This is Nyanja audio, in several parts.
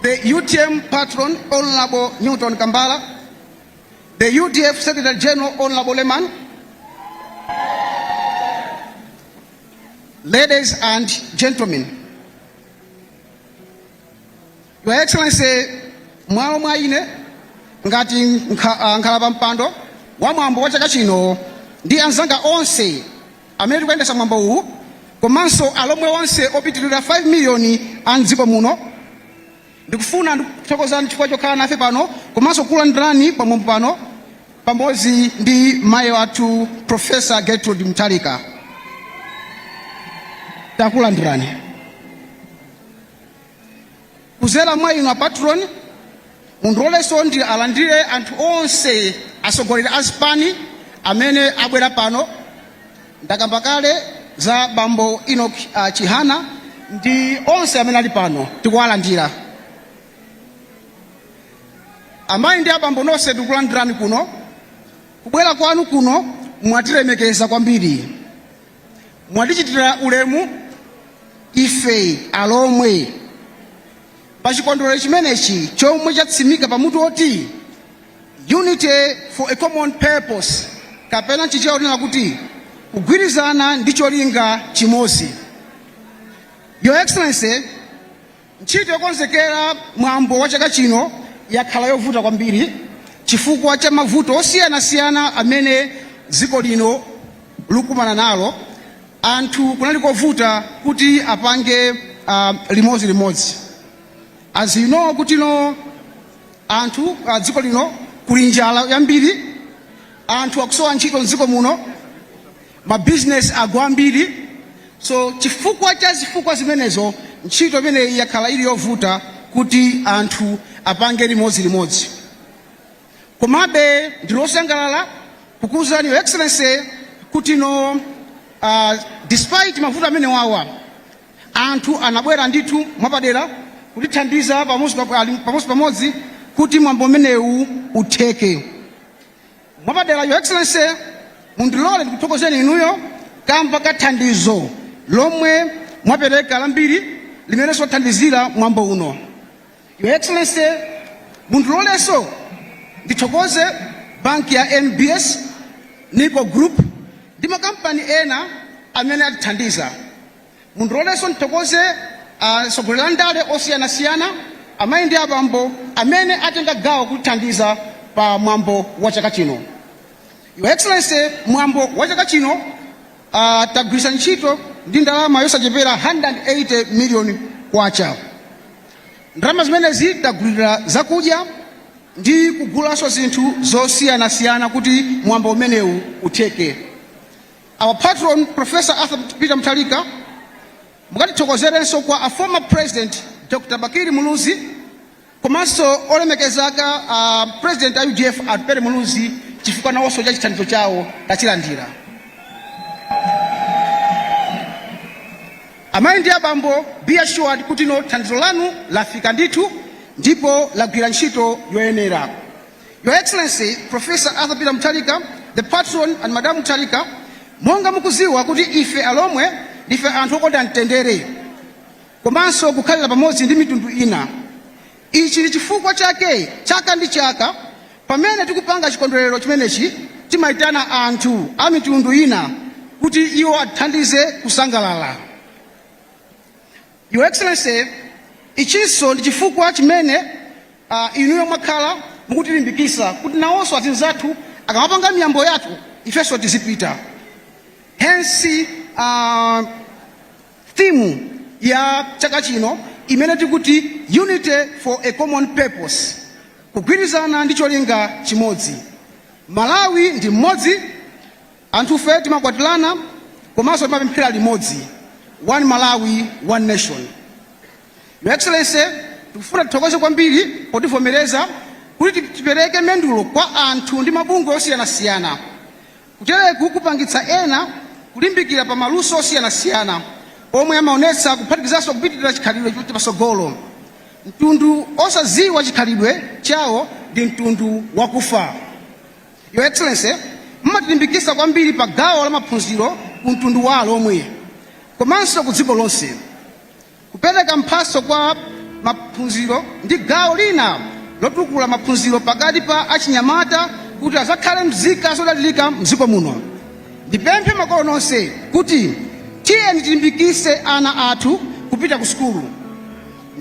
The UTM patron, Honorable Newton Kambala, the UDF Secretary General, Honorable Lehman, ladies and gentlemen, Your Excellency, m'malo mwa ine ngati mkhalapampando wa mwambo wa chaka chino ndi anzanga onse amene tikuyendetsa mwambo uwu komanso Alomwe onse opitirira 5 miliyoni a mdziko muno, ndikufuna ndikuthokozani chifukwa chokhala nafe pano komanso kulandirani pamwambo pano pamodzi ndi mayi wathu Professor Gertrude Mutharika. Takulandirani. Kuzera mwa inu a patron, mundilolenso ndi alandire anthu onse atsogoleri a zipani amene abwera pano. Ndakamba kale za bambo Enoch Chihana ndi onse amene ali pano, tikuwalandira. Amayi ndi abambo nonse, tikulandirani kuno. Kubwera kwanu kuno mwatilemekeza kwambiri, mwatichitira ulemu ife Alomwe pa chikondwerero chimenechi chomwe chatsimika pamutu woti "Unity for a Common Purpose", kapena Chichewa kunena kuti kugwirizana ndi cholinga chimodzi. Your Excellency, ntchito yokonzekera mwambo wa chaka chino yakhala yovuta kwambiri chifukwa cha mavuto osiyanasiyana amene dziko lino likumana nalo. Anthu kunali kovuta kuti apange limodzi limodzi. As you know kuti no anthu dziko lino kuli njala yambiri, anthu akusowa ntchito mdziko muno, mabizinesi agwa ambiri. So chifukwa cha zifukwa zimenezo, ntchito imeneyi yakhala ili yovuta kuti anthu apange limodzi limodzi. Komabe ndilosangalala kukuuzani, Your Excellency, kuti no despite mavuto amene wawa, anthu anabwera ndithu mwapadera kutithandiza pamodzi pamodzi kuti mwambo umenewu utheke. Mwapadera, Your Excellency, mundilole ndikuthokozeni inuyo kamba ka thandizo lomwe mwapereka lambiri limenenso lathandizira mwambo uno. Your Excellency, mundilolenso ndithokoze banki ya NBS, Nico Group ndi makampani ena amene atithandiza. Mundilolenso ndithokoze atsogoleri a ndale osiyanasiyana, amayi ndi abambo amene atenga gawo kutithandiza pa mwambo wa chaka chino. Your Excellency, mwambo wa chaka chino tagwiritsa ntchito ndi ndalama yosachepera 180 million kwacha. Ndalama zimenezi tagulira zakudya ndi kugulanso zinthu zosiyanasiyana kuti mwambo umenewu utheke. Our patron, Professor Arthur Peter Mutharika, mukatithokozerenso kwa a former President Dr Bakili Muluzi komanso olemekezeka President a UDF Atupele Muluzi, chifukwa nawonso cha chithandizo chawo tachilandira. Amayi ndi abambo, be assured kuti no thandizo lanu lafika ndithu ndipo lagwira ntchito yoyenera. Your Excellency Professor Arthur Peter Mutharika, the patron, and Madam Mutharika, monga mukuziwa kuti ife Alomwe ndife anthu okonda mtendere komanso kukhalira pamodzi ndi mitundu ina. Ichi ndi chifukwa chake chaka ndi chaka pamene tikupanga chikondwerero chimenechi timayitana anthu a mitundu ina kuti iwo atithandize kusangalala. Your Excellency, ichinso ndi chifukwa chimene inuyo mwakhala mukutilimbikisa kuti nawonso azinzathu akamapanga miyambo yathu ifenso tizipita. Hence theme ya chaka chino imene tikuti "Unity for a Common Purpose", kugwirizana ndi cholinga chimodzi. Malawi ndi mmodzi, anthufe timakwatirana komanso timapemphera limodzi. One Malawi, one nation. Your Excellency, tikufuna tithokoze kwambiri potivomereza kuti tipereke mendulo kwa anthu ndi mabungwe osiyanasiyana. Kutereku kupangitsa ena kulimbikira pa maluso osiyanasiyana omwe amaonetsa kuphatikizanso kupitirira chikhalidwe chapatsogolo. Mtundu osaziwa chikhalidwe chawo ndi mtundu wakufa. Your Excellency, mumatilimbikitsa kwambiri pa gawo la maphunziro ku mtundu wa Alomwe komanso ku dziko lonse. Kupereka mphatso kwa Maphunziro ndi gawo lina lotukula maphunziro pakati pa achinyamata kuti azakhale mzika zodalirika mdziko muno. Ndipemphe makolo nonse kuti tiyeni tilimbikitse ana athu kupita ku sukulu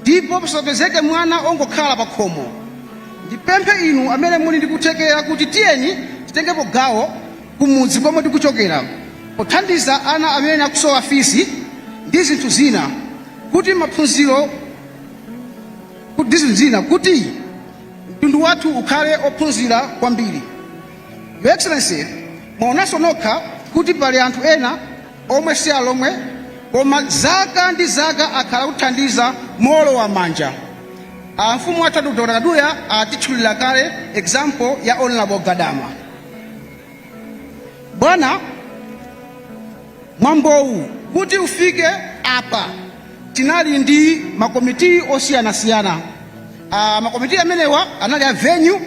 ndipo pasapezeke mwana ongokhala pa khomo. Ndipemphe inu amene muli ndi kuthekera kuti tiyeni titengepo gawo kumudzi komwe tikuchokera pothandiza ana amene akusowa fees ndi zinthu zina kuti maphunziro ndi zinthu zina kuti mtundu wathu ukhale ophunzira kwambiri. Your Excellency, mwaonanso nokha kuti pali anthu ena omwe si Alomwe koma zaka ndi zaka akhala kuthandiza mowolowa manja. A mfumu athu Dr. Kaduya atitchulira kale example ya Honorable Gadama. Bwana, mwambowu kuti ufike apa tinali ndi makomiti osiyanasiyana. Makomiti amenewa anali a venue,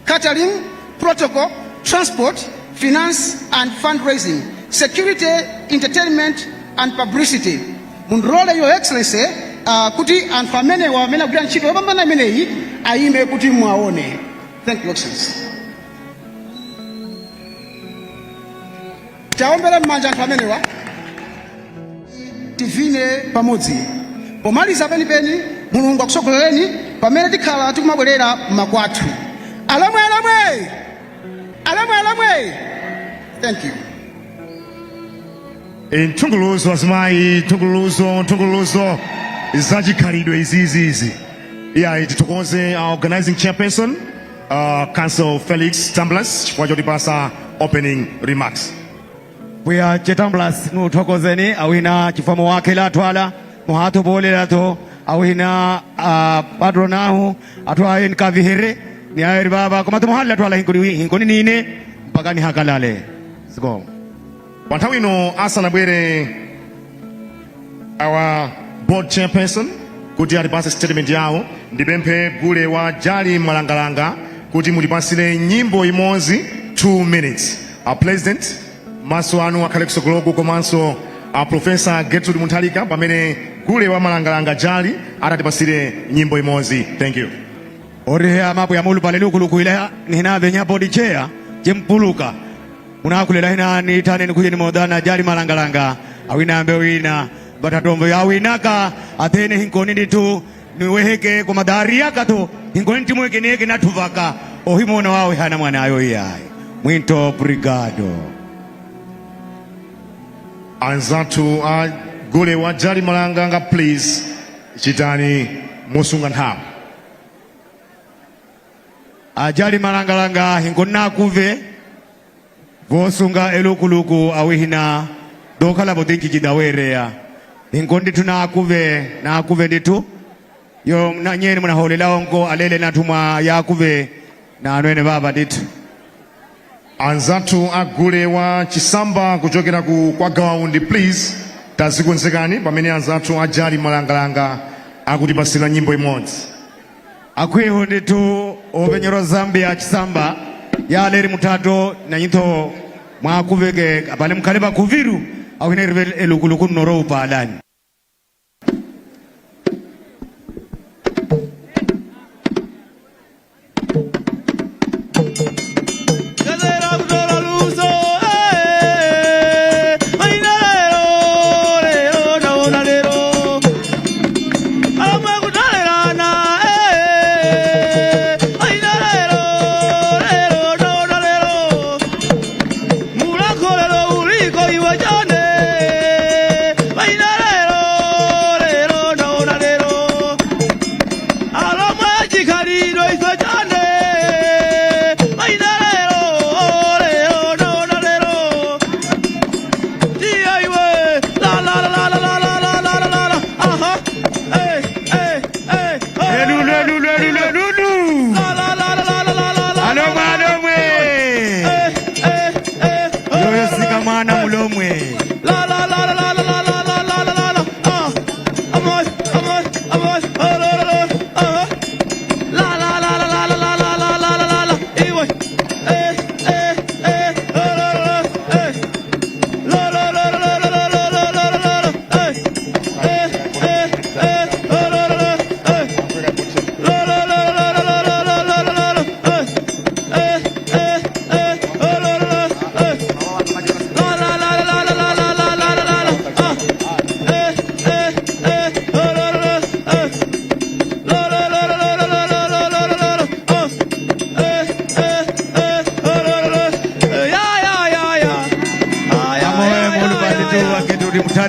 catering, protocol, transport, finance and fundraising, security, entertainment and publicity. Mundilole, Your Excellency, kuti anthu amenewa amene agwira ntchito yopambana imeneyi ayime kuti mwaone. Thank you, Excellency. Tiwaombere m'manja anthu amenewa, tivine pamodzi. Pomaliza penipeni, Mulungu akusogolereni pamene tikhala tikumabwerera makwathu. Alomwe, Alomwe, Alomwe, Alomwe! Thank you. Nthunguluzo azimayi, nthunguluzo, nthunguluzo zachikhalidwe iziiziizi. Iyayi, tithokoze our organizing chairperson, Council Felix Tamblas, chifukwa chotipasa opening remarks. Bwiya Chetamblas, nuthokozeni awina chifamo wake latwala muhathu bolelato awina patronahu atwaye nkavihere ni ayeri baba koma tumuhalla twala hinkoni hinkoni nine mpaka ni hakalale ziko. Pa nthawi ino, asanabwere our board chairperson kuti atipase statement yawo, ndipemphe gule wa Jali Malangalanga kuti mutipasire nyimbo imodzi, 2 minutes. Our president, maso anu akhale kusogoloku, komanso a Professor Gertrude Mutharika, pamene gule wa Malangalanga Jali atatipasire nyimbo imodzi. Thank you. Orihe amapu ya mulu pale lukulukuila nihina venya board chair jempuluka munakulela hina nitane nikuje ni modana Jali Malangalanga awina ambe wina batatombo yawinaka athene hinkoni nditu niweheke kumadari yakato hinkoni timweke neke natuvaka ohimona wawe hana mwana ayo iyaye mwinto obrigado. Anzathu a gule wa Jali Malanganga, please chitani mosunga nthawi. Ajali Malangalanga hinkoni nakuve vosunga elukuluku awihina dokhala botinchi chidawereya hinkoni nditu nakuve nakuve nditu yo nanyeni munaholela onko alele natumwa yakuve nanwene baba nditu. Anzathu agule wa Chisamba kuchokera ku kwa Gawaundi, please tazikonzekani pamene anzathu ajali Malangalanga akutipasira nyimbo imodzi. Akwihu nditu ovenyerwa Zambia Chisamba yaleri mutato nanyitho mwakuveke apale mkhale bakuviru awine elukuluku nnoro upalani.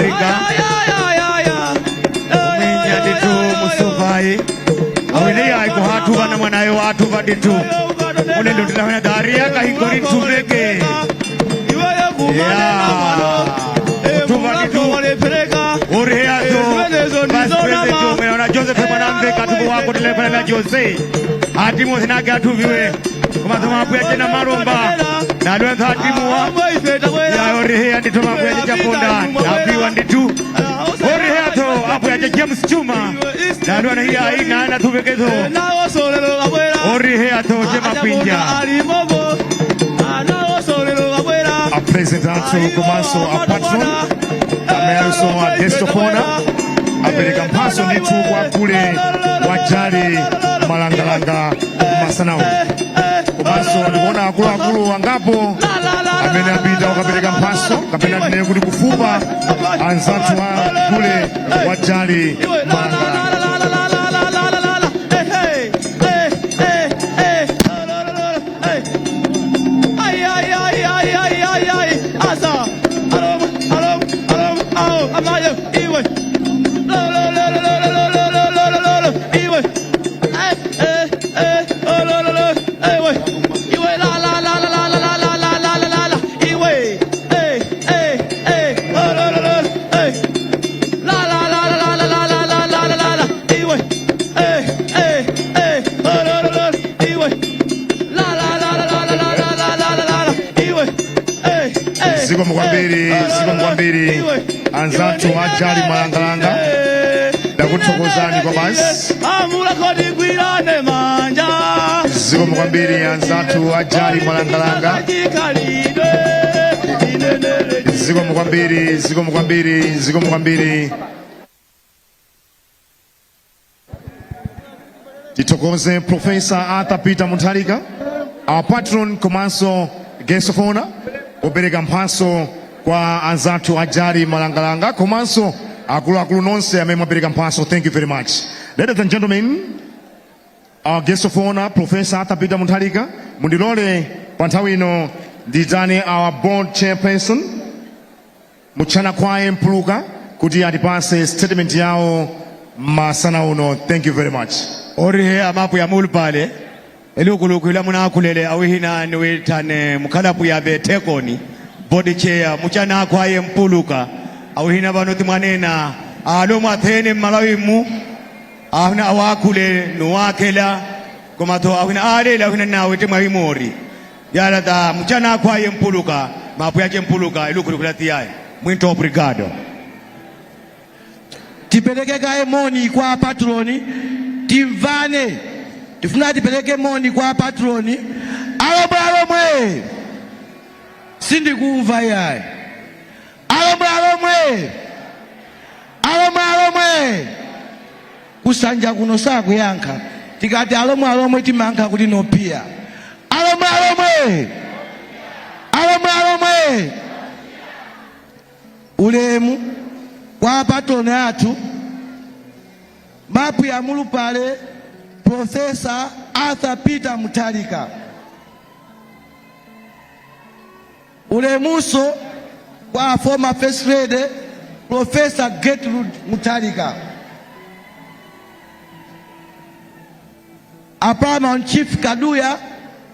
Mutharika uminya ndithu musuvayi awene yayi kuhatuva na mwanayo watuva ndithu munendo ndinahwena daria kahigori ntuveke kutuva ndithu uriheazo vice president umweona Joseph Mwanamveka tuko wako tilepana Jose atimu zinake atuviwe kumasoma apuya chena malomba nalwentha atimuwa ya oriheya ndithu mapuya chaponda napiwa ndithu oriheyato apuya cha James Chuma nalwana iya ina na thuvekezo oriheyato chemapinja. A president athu komanso a patron amenenso a guest of honor apereka mphaso ndithu kwa gule wa Jali Malangalanga masanawo. Komanso ndikuona akuluakulu angapo amene apita kukapereka mphaso kapena tinene kuti kufupa anzathu a gule wa Jali Malangalanga. Zikomo kwambiri, zikomo kwambiri anzathu a Jali Malangalanga, ndakuthokozani kwa basi. Zikomo kwambiri anzathu a Jali Malangalanga, zikomo kwambiri, zikomo kwambiri, zikomo kwambiri. Tithokoze Professor Arthur Peter Mutharika, our patron komanso guest of honor, popereka mphaso kwa anzathu a Jali Malangalanga komanso akuluakulu nonse amene mwapereka mphaso. Thank you very much. Ladies and gentlemen, our guest of honor, Professor Arthur Peter Mutharika, mundilole pa nthawi ino ndiyitane our board chairperson Mutchana Kwaye Mpuluka kuti atipase statement yawo masana uno. Thank you very much. Orihe amapu ya mulupale elukuluku ila munakulele awihina niwitane mukhalapu yabe tekoni board chair Muchana Kwaye Mpuluka awihina bano timwanena alo mwathene mmalawimu ahuna awakule nuwakela komatho ahuna alela ahuna nawe timwawimori yala ta Muchana Kwaye Mpuluka mapu yache Mpuluka elukuluku la tiyaye. Muito obrigado. Tipereke kaye moni kwa patroni, timvane. Tifuna tipereke moni kwa patroni. Alomwe, alomwe, sindikumva yayi. Alomwe, alomwe, alomwe, alomwe. Kusanja kuno sakuyankha. Tikati alomwe, alomwe, timayankha kuti nophiya. Alomwe, alomwe, alomwe, alomwe. Ulemu kwa patroni athu mapu ya mulupale Professor Arthur Peter Mutharika. Ulemuso kwa former First Lady Professor Gertrude Mutharika. A Paramount Chief Kaduya,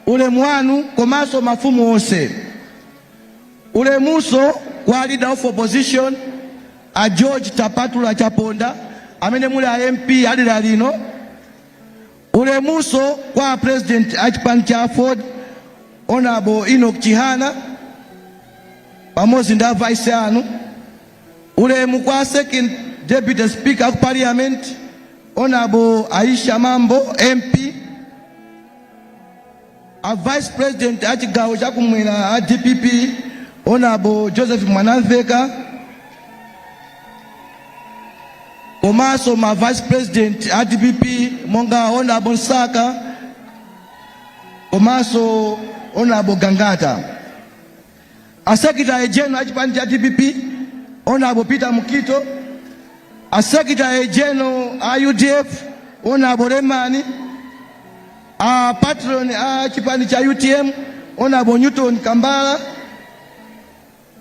ulemu wanu komanso mafumu onse. Ulemuso kwa leader of opposition a George Tapatula Chaponda amene muli a MP adera lino. Ulemuso kwa president a chipani cha AFORD Honorable Enoch Chihana pamodzi ndi a vice anu. Ulemu kwa second deputy speaker ku parliament Honorable Aisha Mambo MP, a vice president a chigawo chakumwera a DPP Honorable Joseph Mwanamveka komanso ma vice president a DPP monga Honorable Nsaka komanso Honorable Gangata, a secretary general a chipani cha DPP Honorable Peter Mukito, a secretary general a UDF Honorable Lemani, a patron a chipani cha UTM Honorable Newton Kambala,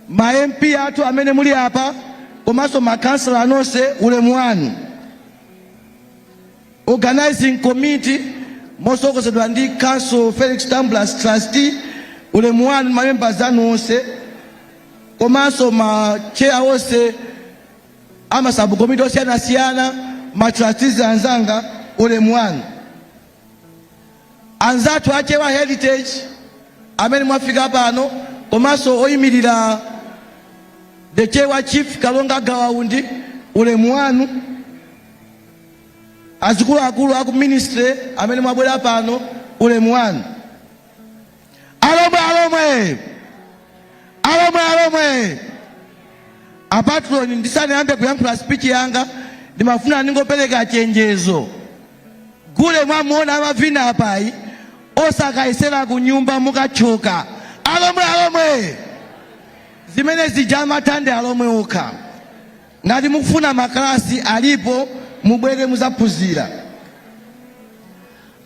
ma MP athu amene muli apa. Komanso makhansala nonse, ulemu wanu. Organizing committee motsogozedwa ndi Counsel Felix Tambulasi, trustee, ulemu wanu, ma members anu onse, komanso ma chair onse ama subcommittee osiyanasiyana, ma trustees anzanga, ulemu wanu. Anzathu achewa Heritage amene mwafika pano, komanso oyimirira the Chewa Chief Kalonga Gawa Undi, ulemu wanu. Azikuluakulu aku ministry amene mwabwera pano, ulemu wanu. Alomwe, alomwe, alomwe, alomwe! Apatroni, ndisanayambe kuyankhula speech yanga, ndimafuna ndingopereka chenjezo. Gule mwamuona amavina apayi, osakayesera ku nyumba, mukachoka. Alomwe, alomwe! Zimene zija amathande alomwe okha. Ngati mukufuna makalasi alipo, mubwere muzaphunzira.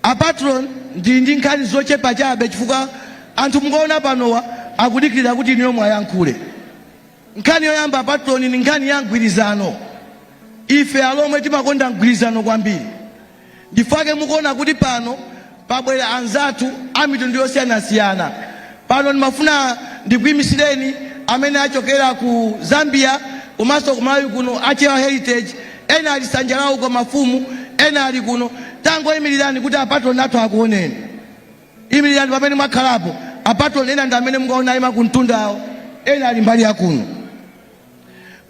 Apatron, ndili ndi nkhani zochepa chabe chifukwa anthu mukaona panowa akudikirira kuti inuyo mwayankhule. Nkhani yoyamba, apatron, ni nkhani ya mgwirizano. Ife alomwe timakonda mgwirizano kwambiri. Ndifake mukuona kuti pano pabwera anzathu a mitundu yosiyanasiyana. Pano ndimafuna ndikuyimisireni amene achokera ku Zambia komanso ku Malawi kuno, achewa Heritage. Ena ali sanja lawo kwa mafumu, ena ali kuno. Tangoyimirirani kuti apatron athu akuoneni. Imirirani pamene mwakhalapo, apatron. Ena ndi amene mukaona ayima kumtundawo, ena ali mbali yakuno.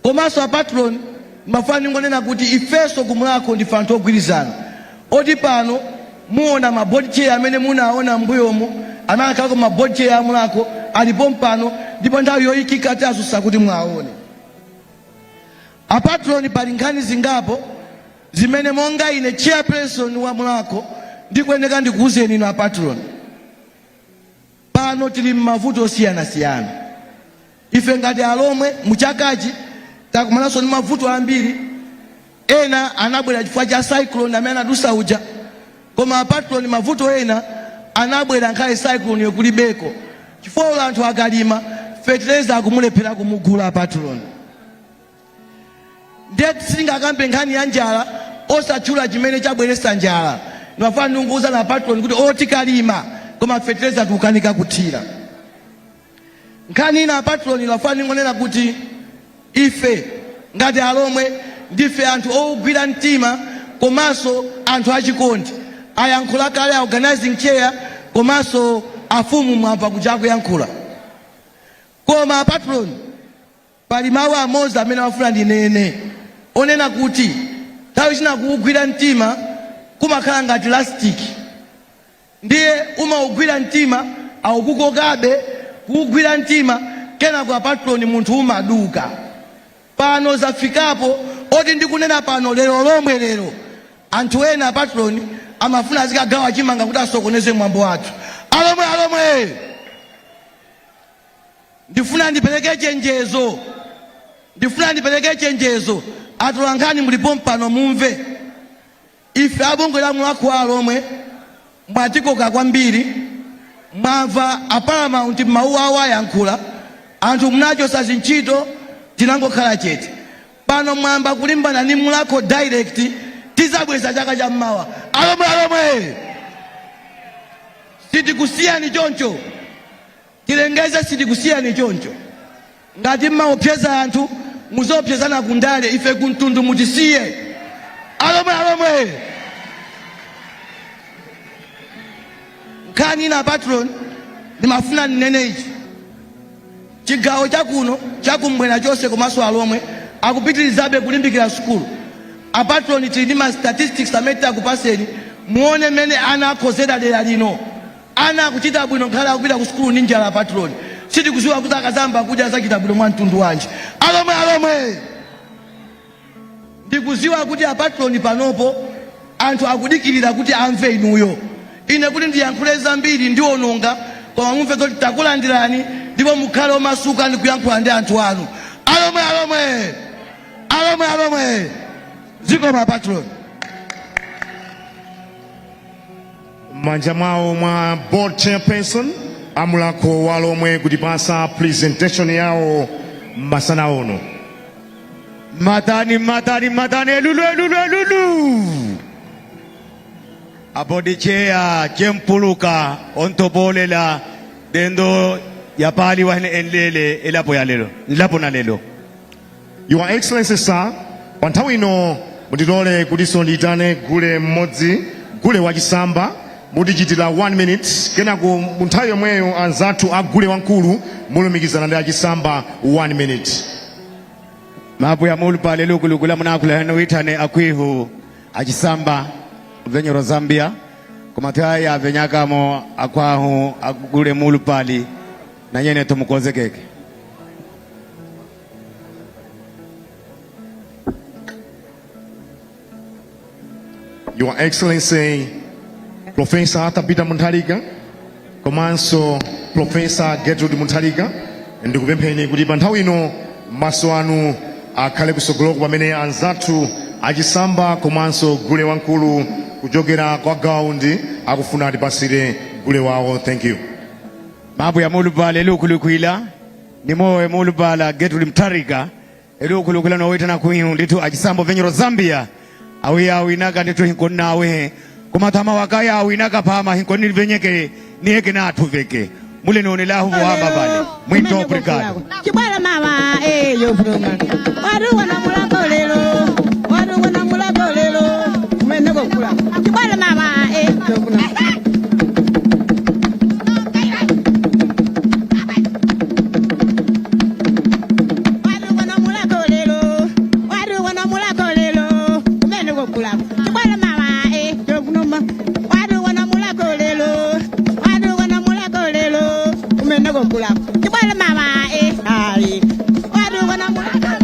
Komanso apatron, ndimafuna ndingonena kuti ifenso kumulako ndife anthu ogwirizana, oti pano muona ma board chair amene munaona m'mbuyomo amene akhalako ma board chair amulako alipo mpano, ndipo nthawi yoyikika tiasusa kuti mwaone. Apatroni, pali nkhani zingapo zimene monga ine chairperson wa Mulako ndikuyeneka ndikuwuzeni inu apatroni. Pano tili m'mavuto osiyanasiyana. Ife ngati alomwe muchakachi takumananso ndi mavuto ambiri. Ena anabwera chifukwa cha cyclone amene anadusa uja, koma apatroni, mavuto ena anabwera nkhale cyclone yokulibeko, chifukwa olo anthu akalima, fetereza akumulephera kumugula, apatroni. Ndiye sitingakambe nkhani ya njala osatchula chimene chabweretsa njala. Ndimafuna ndinguwuzani apatroni kuti otikalima koma fetereza tikukanika kuthira. Nkhani ina, apatroni, ndimafuna ndingonena kuti ife ngati alomwe ndife anthu owugwira mtima komanso anthu achikondi. Ayankhula kale a organizing chair komanso afumu, mwamva kuja akuyankhula. Koma apatroni, pali mawu amodzi amene amafuna ndinene, onena kuti nthawi zina kuwugwira mtima kumakhala ngati lastiki. Ndiye umaugwira mtima, aukukokabe kuugwira mtima, kenako apatroni munthu umaduka. Pano zafikapo oti ndikunena pano lero lomwe lero, anthu ena, apatroni, amafuna azikagawa chimanga kuti asokoneze mwambo wathu. Alomwe, alomwe! Ndifuna ndipereke chenjezo, ndifuna ndipereke chenjezo. Atolankhani mulipo mpano, mumve. Ife abungwe la Mulakho Alomwe mwatikoka kwambiri. Mwamva a paramount mawu awo ayankhula. Anthu munachosa zintchito, tinangokhala chete. Pano mwamba kulimbana ni Mulakho direct, tizabweza chaka cha mmawa. Alomwe, alomwe! Sitikusiyani choncho. Tilengeze, sitikusiyani choncho. Ngati mmaopseza anthu, muziopsezana kundale, ife kumtundu mutisiye. Alomwe, alomwe! Nkhani ina, patron, ndimafuna ndinene ichi. Chigawo chakuno chakummwera chonse komanso alomwe akupitirizabe kulimbikira sukulu. Apatroni, tili ndi ma statistics amene takupaseni, muone mmene ana akhozera dera lino. Ana akuchita bwino nkhale akupita ku sukulu ndi njala. Patroni, sitikuziwa kuti akazamba kudya azachita bwino mwa mtundu wanji. Alomwe, alomwe! Ndikuziwa kuti apatroni panopo anthu akudikirira kuti amve inuyo. Ine kuti ndiyankhule zambiri ndiononga, koma mumve zoti takulandirani ndipo mukhale omasuka ndi kuyankhula ndi anthu anu. Alomwe, alomwe! Alomwe, alomwe! Zikomo, apatroni. M'manja mwawo mwa board chairperson amulakho wa Lomwe kutipasa presentation yawo masana ono. Matani matani matani elulu elulu elulu a board chair chempuluka ontobolela dendo yapali wahene enlele elapo ya lelo nlapo na lelo. Your Excellency sir, pa nthawi ino mundilole kutinso ndiyitane gule mmodzi, gule wachisamba, mutichitira 1 minute, kenako mu nthawi yomweyo anzathu a gule wamkulu mulumikizana ndi achisamba 1 minute. Mapu ya mulu pale lukulukula munakula hano witane akwihu achisamba venyoro Zambia kumataya avenyakamo akwahu agule mulu pali na nyene tumukoze keke. Your Excellency Professor Arthur Peter Mutharika komanso Professor Gertrude Mutharika, ndikupempheni kuti pa nthawi ino maso anu akhale kusogoloko pamene anzathu achisamba komanso gule wamkulu kuchokera kwa Gaundi akufuna atipasire gule wawo. Thank you. Mapu ya mulu pale lukulukwila nimowe mulu pala Gertrude Mutharika elukulukula nowitana kwihu nditu achisambo venyoro Zambia awiya awinaka nditu hinkoni kumathama wakaya awinaka phama hinkoni venyeke niyeke nathu veke mule nonela huvo hamba pale. Muito obrigado. Chibwala mama eyo broma. Waruwa na mulako lelo. Waruwa na mulako lelo. Kumene kokula. Chibwala mama eyo broma. Waruwa na mulako lelo. Waruwa na mulako lelo. Kumene kokula. Chibwala mama eyo broma. Waruwa na mulako lelo. Waruwa na mulako lelo. Kumene kokula. Chibwala mama ai. Waruwa na mulako lelo.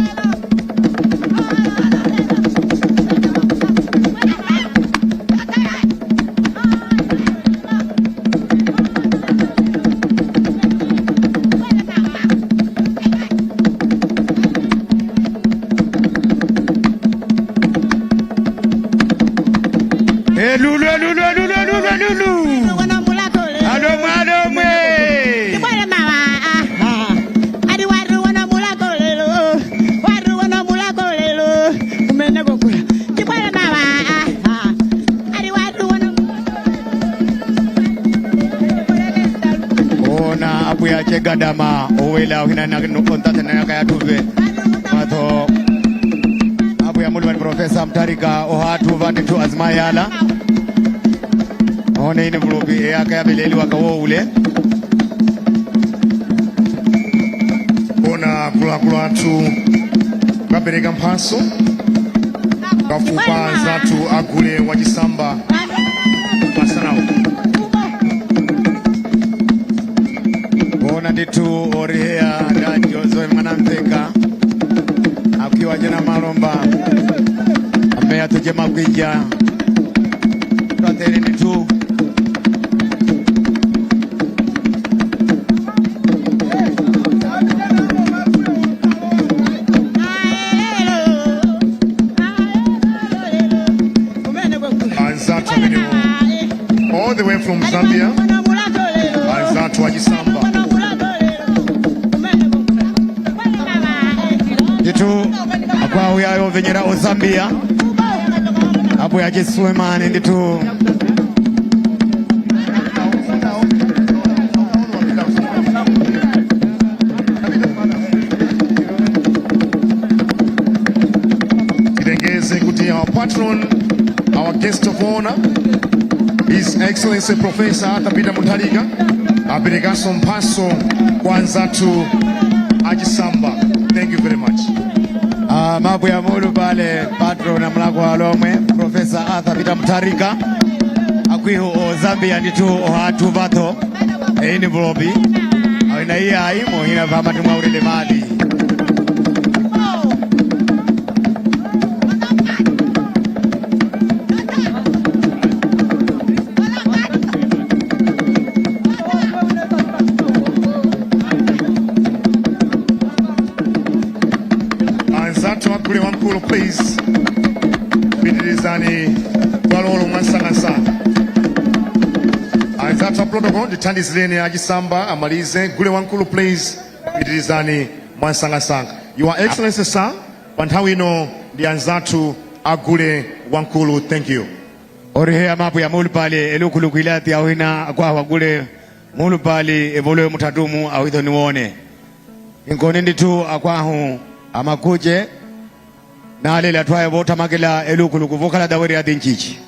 Elulu elulu elulu elulu elulu. Waruwa na mulako lelo. Alomwe alomwe. Chibwala mama ah. Adi waruwa na mulako lelo. Waruwa na mulako lelo. Kumene kokula. Chibwala mama ah. Adi waruwa na Ona abuya chegadama owela hina na kontate na yakayatuve matho abuya mulu bali Professor Mutharika ohatuva nditu azimayala one ine vulupi eyakayabeleli wakawoule. Ona akuluakulu athu kapereka mphaso kafupa anzathu agule wachisamba pasanawo. Ona nditu orihea ndajozo mwanamveka akiwa jena malomba ameya tuje makwija twatere nditu. Anzathu amenewo all the way from Zambia, anzathu achisamba. Nditu akwahuyayo venyera o Zambia apo yachisulemani nditu. Tilengeze kuti our patron, our guest of honor, His Excellency Professor Arthur Peter Mutharika, aperekanso mphaso kwa anzathu achisamba. Thank you very much. Ah, mapu ya mulu pale patron na mlako wa lomwe Professor Arthur Peter Mutharika akwihu o Zambia nditu ohatu vato eini vulopi awina iye aimo hina vamatu mwaulile mali. Anzathu agule wamkulu, please pitirizani bwalolo mwansangasanga. Anzathu a protocol, ndithandizireni achisamba amalize. Gule wamkulu, please pitirizani mwansangasanga. Your Excellency sir, Pa nthawi ino ndi anzathu agule wamkulu. Thank you. Orihe amapu ya mulupali elukuluku ilati awina akwawa gule mulupali evolowe mutatumu awitho niwone inkoni ndithu akwahu amakuje nalela atwaye votamakela elukuluku vokhala daweri ati nchichi.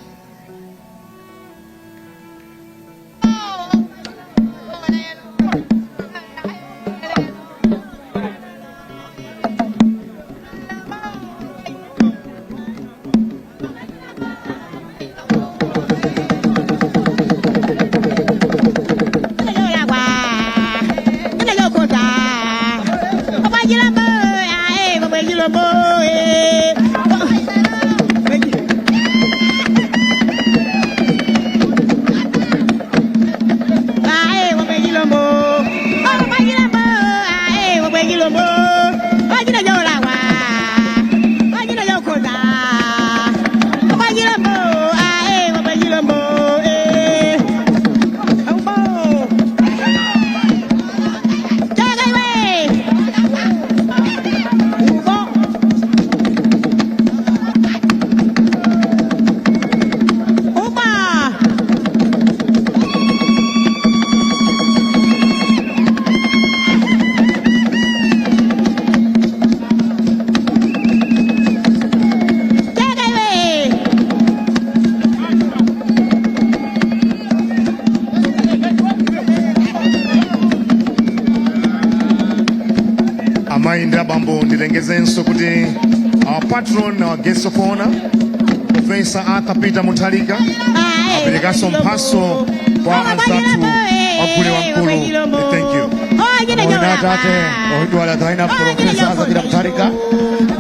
Amayi ndi abambo, ndilengezenso kuti our patron, our guest of honor, Professor Arthur Peter Mutharika, aperekanso mphaso kwa anzathu agule wamkulu. Thank you. Oina tate ohidwala thaina Professor Arthur Peter Mutharika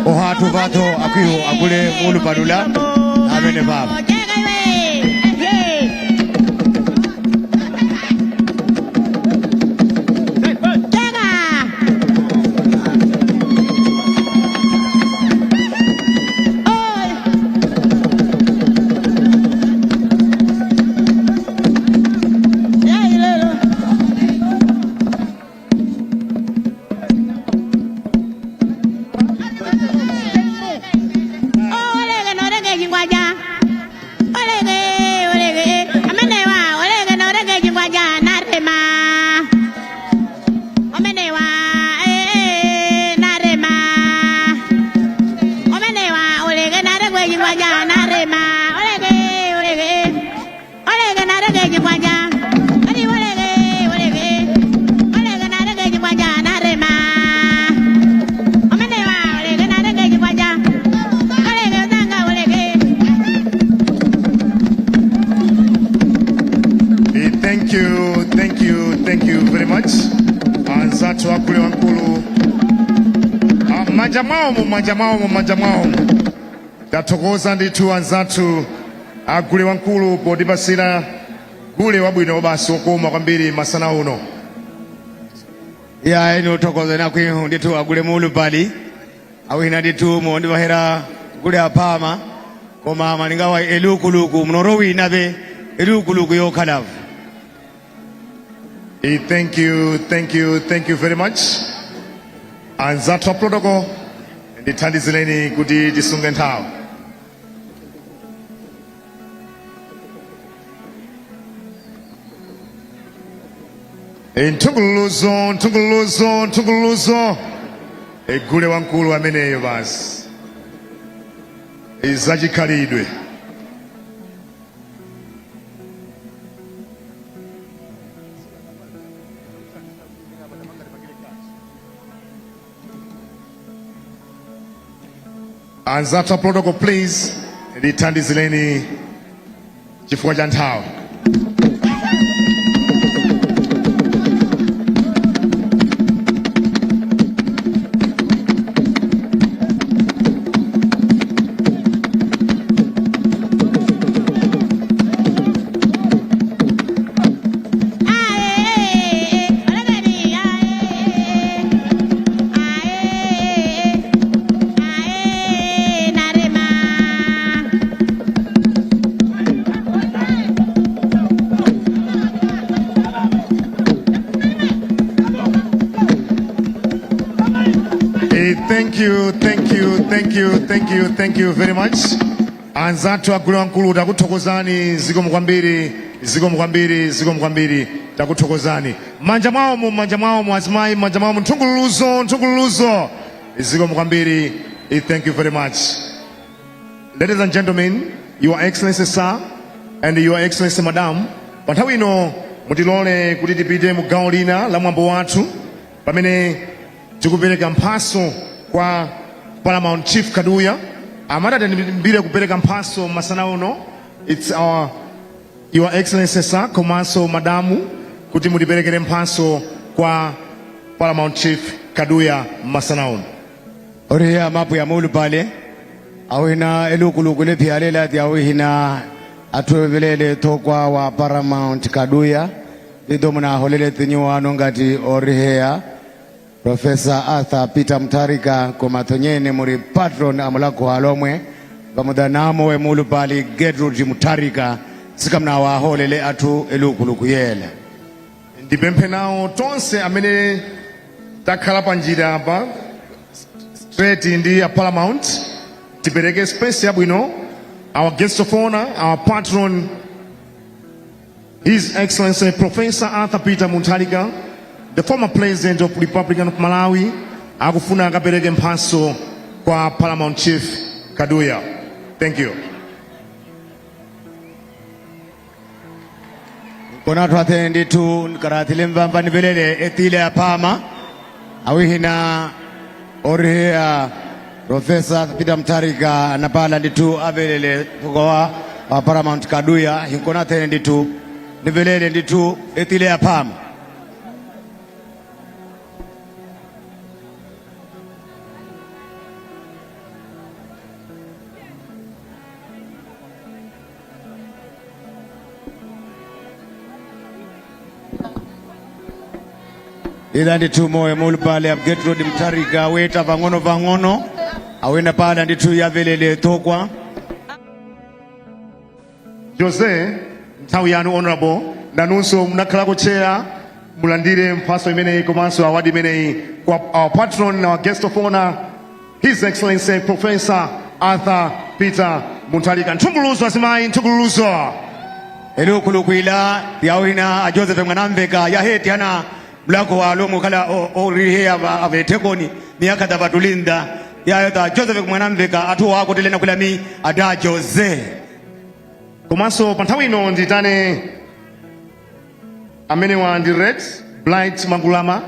ohatu vato akwiho agule mulupalula amene baba. Thank you, thank you, thank you very much. Anzathu agule wamkulu. Ah, manja mwawomo, manja mwawomo, manja mwawomo. Tathokoza ndithu anzathu agule wamkulu potipasira gule wabwino basi wokoma kwambiri masana uno. Ya ino thokoza na kwihu ndithu agule mulupali awina ndithu mondi vahera gule apama koma malinga wa elukuluku mnorowina be elukuluku yokhalavu. Thank you, thank you, thank you very much. Anzathu a protocol, ndithandizireni kuti tisunge nthawi. Nthungululuzo, nthungululuzo, nthungululuzo. Gule wamkulu ameneyo basi. Zachikhalidwe. Anzathu a protocol, please ndithandizireni chifukwa cha nthawi. Thank you, thank you, thank Thank you, thank you, thank you very much. Anzathu agulu wamkulu, takuthokozani, zikomo kwambiri, zikomo kwambiri, zikomo kwambiri, takuthokozani. Manja mwawomo, manja mwawomo, azimayi, manja mwawomo, nthungululuzo, nthungululuzo, zikomo kwambiri. Thank you very much. Ladies and gentlemen, Your Excellency Sir and Your Excellency Madam, pa nthawi ino mutilole kuti tipite mu gawo lina la mwambo wathu pamene tikupereka mphaso kwa Paramount Chief Kaduya. Amati atiyambire kupereka mphaso masana uno. It's our Your Excellency Sir komanso madamu kuti mutiperekere mphaso kwa Paramount Chief Kaduya masana uno. Oriya mapu ya mulu pale awina elukuluku lephialela ti awihina athuvelele thokwa wa Paramount Kaduya lido munaholele tinyiwano ngati oriheya Professor Arthur Peter Mutharika koma thonyene muri patron amulako alomwe pamudhanamo we mulu pali Gertrude Mutharika sikamnawaholele athu elukuluku yele. Ndipemphe nawo tonse amene takhala pa njira apa straight ndi a Paramount tipereke space yabwino. Our guest of honor, our patron, His Excellency Professor Arthur Peter Mutharika, the former President of Republic of Malawi, akufuna akapereke mphaso kwa Paramount Chief Kaduya. Thank you. Kona twathe ndithu nkarathile mvamva nivelele etile aphama awihina oriheya Professor Peter Mutharika anapala ndithu avelele thukowa wa Paramount Kaduya hinkona thene ndithu nivelele ndithu etile aphama. Ila ndithu moyo mulu pale Gertrude Mutharika weta pang'ono pang'ono awina pala ndithu yavelele thokwa. Jose, nthawi yanu honorable, nanunso munakhalako chair, mulandire mphaso imeneyi komanso award imeneyi kwa our patron, our guest of honor, His Excellency Professor Arthur Peter Mutharika. Nthunguluzo azimayi, nthunguluzo. Elukulukwila yawina a Joseph Mwanamveka yaheti ana mulako wa lomo kala oriheya avetekoni miaka tapatulinda yayota Joseph Mwanamveka athu wako telena kulami ada Jose. Komanso pa nthawi ino nditane amenewa ndi Red Blight Mangulama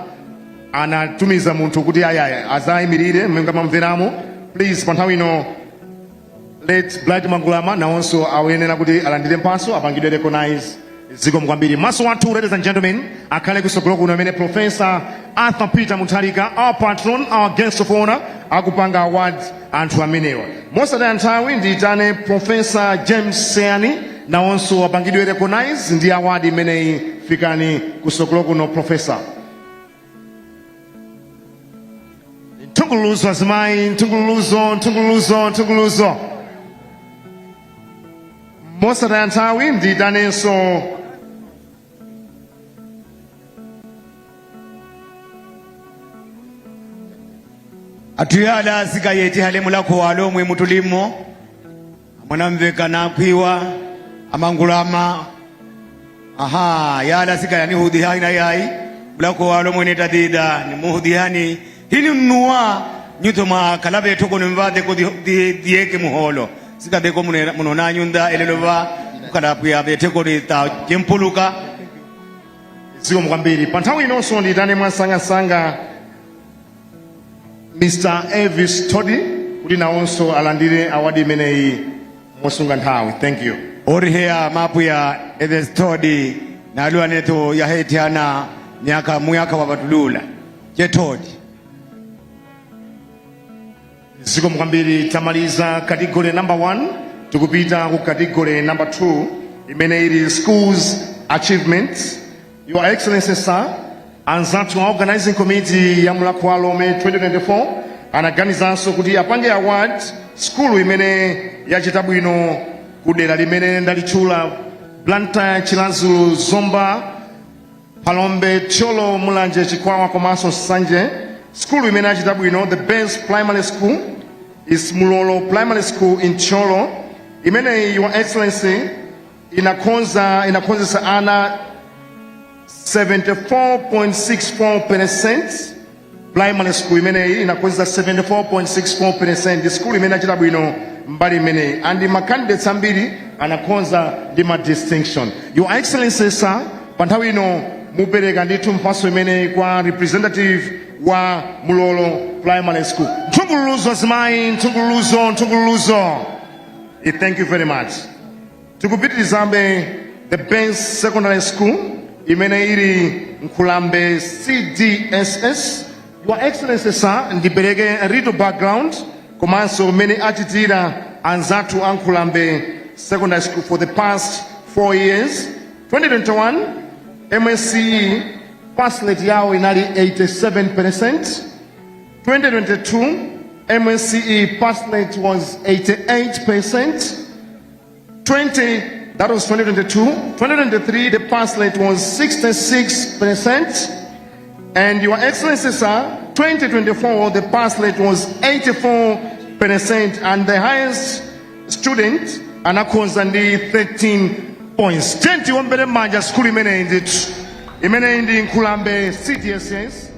anatumiza munthu kuti ayaya azayimirire mmene mamveramo. Please, pa nthawi ino late Blight Mangulama nawonso akuyenera kuti alandire mphaso, apangidwe recognize. Zikomo kwambiri. Maso athu, ladies and gentlemen, akhale kusogolo kuno amene Professor Arthur Peter Mutharika, our patron, our guest of honor, akupanga award anthu amenewa. Mosataya nthawi ndiyitane Professor James Seyani nawonso apangidwe recognize ndi award imeneyi. Fikani kusogolo kuno, Professor. Nthungululuzo azimayi, nthungululuzo, nthungululuzo, nthungululuzo. Mosataya nthawi ndiyitanenso Atuyala asika yeti hale mulako walomwe mutulimo Mwanamveka nakwiwa amangulama aha yala sika yani hudihani na yai mulako walomwe netadida ni muhudihani hini nuwa nyuto ma kalabe toko nimvade ko dieke muholo sika deko munona nyunda elelova kalapu beteko ni ta jempuluka. Zikomo kwambiri. Pa nthawi inonso ndiyitane mwasangasanga Mr. Elvis Todi kuti nawonso alandire award imeneyi mosunga nthawi. Thank you. Orihea mapu ya Elvis Todi naluwa neto yahetiana miaka muyaka wapatulula chetodi. Zikomo kwambiri. Tamaliza category number 1, tikupita ku category number 2 imene ili schools achievements. Your Excellency Sir, anzathu a organizing committee ya Mulhako wa Alhomwe 2024 anaganizanso kuti apange award skulu imene yachita bwino ku dera limene ndalitchula: Blantyre, Chiradzulu, Zomba, Phalombe, Thyolo, Mulanje, Chikwawa komanso Nsanje. Skulu imene achita bwino, the best primary school. Is Mulolo Primary School in Thyolo. Imeneyi, Your Excellency, inakhonzesa ana 74.64%. Primary school imeneyi inakhonzesa 74.64%. Ndi school imene achita bwino mbali imeneyi, and ma candidates ambiri anakhonza ndi ma distinction. Your Excellency, sir, pa nthawi ino mupereka ndithu mphatso imeneyi kwa representative wa Mulolo Primary School. Nthungululuzo, azimayi, nthungululuzo, nthungululuzo. Thank you very much. Tikupitirizabe, the best secondary school imene ili Nkhulambe CDSS. Your Excellency, sir, ndipereke a little background komanso mmene achitira anzathu a Nkhulambe Secondary School for the past 4 years. 2021 MSCE pass rate yawo inali 87%. 2022 MSCE pass rate was 88%. 20, that was 2022. 2023, the pass rate was 66%. And Your Excellency, sir, 2024, the pass rate was 84%. And the highest student, anakhonza ndi 13 points. Tiyeni tiombere m'manja skulu imeneyi ndithu. Imeneyi ndi Nkhulambe CDSS.